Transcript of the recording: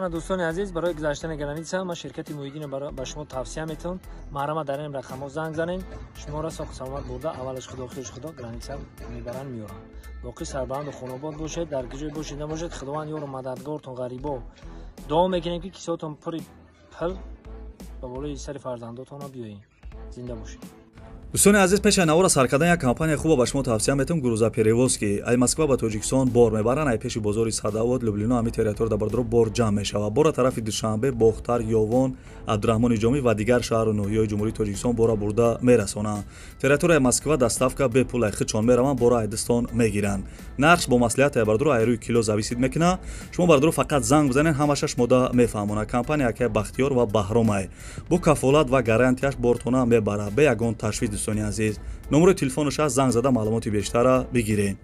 Мана, дӯстони азиз, барои гузаштани граница ман ширкати Муҳиддинро ба шумо тавсия метавон. Маҳрама, дар ин рақамҳо занг занем, шуморо соҳу саломат бурда, аввалаш худо, охираш худо, граница мебаранд, меёранд. Боқӣ сарбаланду хонобод бошед, дар куҷое бошед набошед, Худованд ёру мададгортон. Ғарибо, дуо мекунем, ки кисотон пури пул ба болои сари фарзандотона биёед. Зинда бошед. Дӯстони азиз, пеши навора сар кардан як компания хуба ба шумо тавсия метавам: «Грузоперевозки». Ай Москва ба Тоҷикистон бор мебаранд. Ай пеши бозори Садовод, Люблино, ҳами территория да, бардоро, бор ҷамъ мешавад. Бора тарафи Душанбе, Бохтар, Ёвон, Абдураҳмони Ҷомӣ ва дигар шаҳру ноҳияҳои Ҷумҳурии Тоҷикистон бора бурда мерасонанд. Территорияи Москва доставка бепул, ай худшон мераванд, бора ай дастон мегиранд. Нархш бо маслиҳат, ай бардоро, ай рӯи кило зависит мекунад. Шумо, бардоро, фақат занг бизанед, ҳамаша шумода мефаҳмонад. Компания акай Бахтиёр ва Баҳромай бо кафолат ва гарантияш бортона мебарад, бе ягон ташвиш. Дӯстони азиз, номерои телефонаш аст, занг зада маълумоти бештара бигиред.